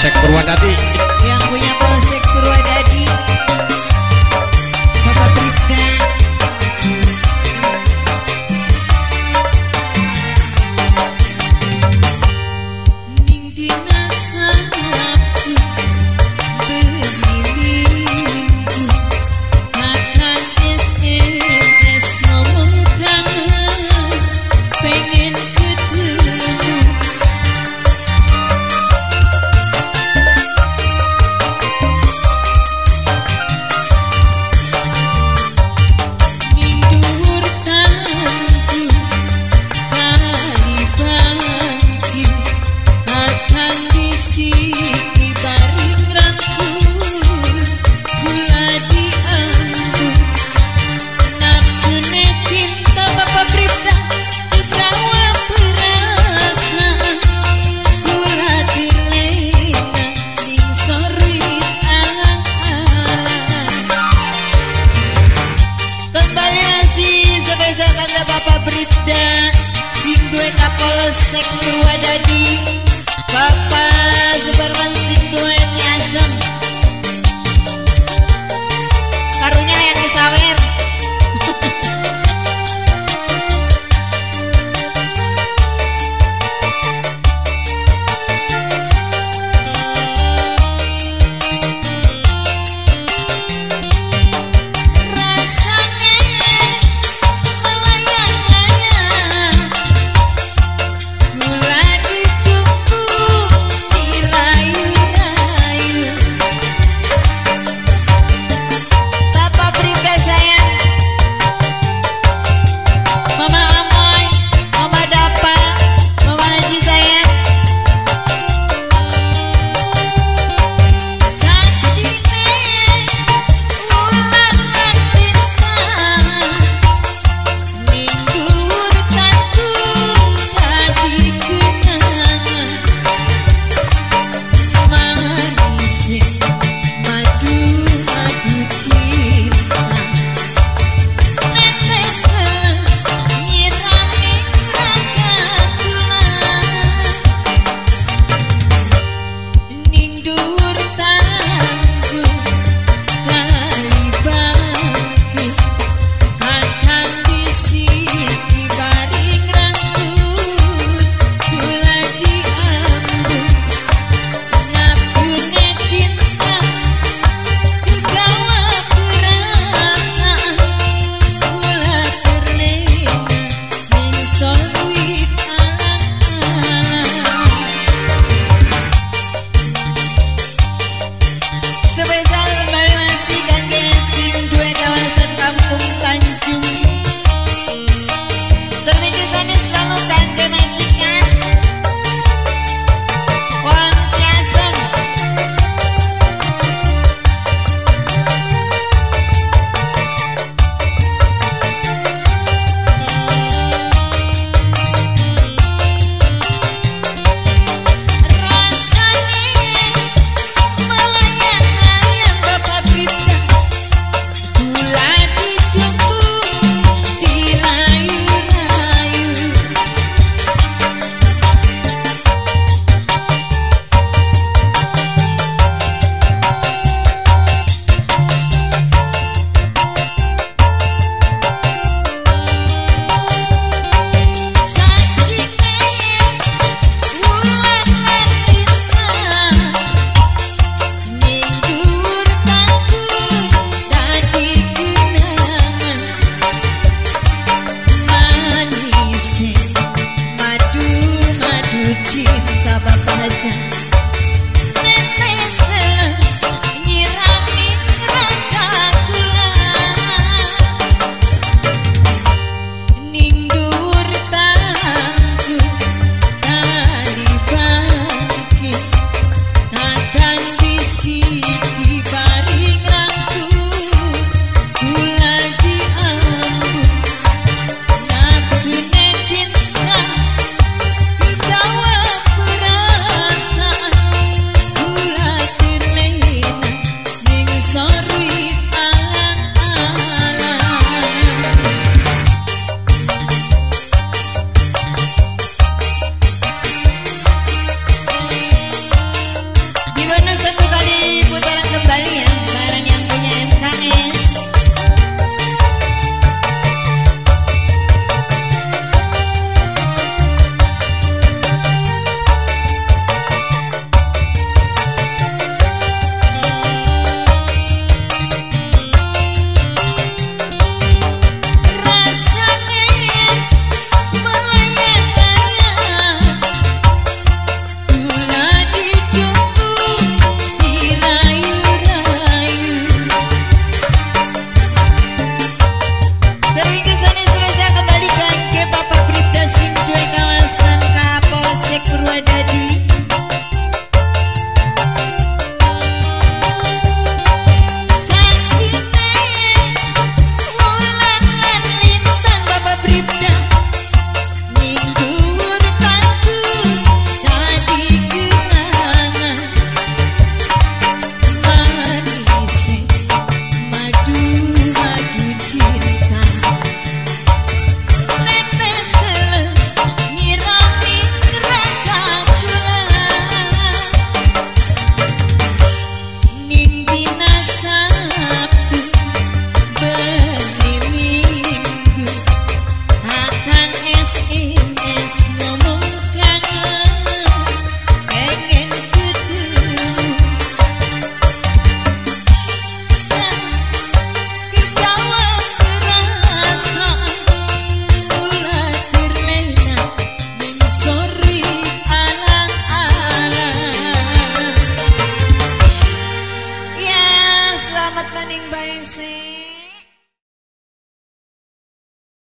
Polsek Purwadadi. Yang punya Polsek Purwadadi, Bapak Bribda. Ning dina Sabtu bengi Minggu akan SMS ngomong kangen pengen ketemu. Ning dhuwur tanju kali bangki akan disiki baring rangkul gula diambu. Nafsune cinta Bapak Bribda kebawa perasaan gula terlena ning sorit alang-alang. Kembali masih spesial kanggo Bapak Bribda sing duwe Kapolsek Purwadadi, Bapak Suparman sing duwe Ciasem. Karunya yang disawer. Rasanya melayang-layang, gula dicumbu dirayu-rayu. Bapak Bribda sayang, Mama Amoy, Mama Dapa, Mama Haji sayang. Saksine wulan lan bintang ning dhuwur tandu dadi kenangan. Manise madu-madu cinta netes teles nyirami raga kula. Ning dhuwur tanggu kali bangki akan disiki baring rangkul gula diambu. Nafsune cinta kegawa perasaan gula terlena ning solwit alang-alang. Spesial kembali masih kangge sing duwe kawasan Kampung Tanjung. Terniki sanes selalu kangge majikan Wong Ciasem. Rasane melayang-layang, Selamat maning bae sih.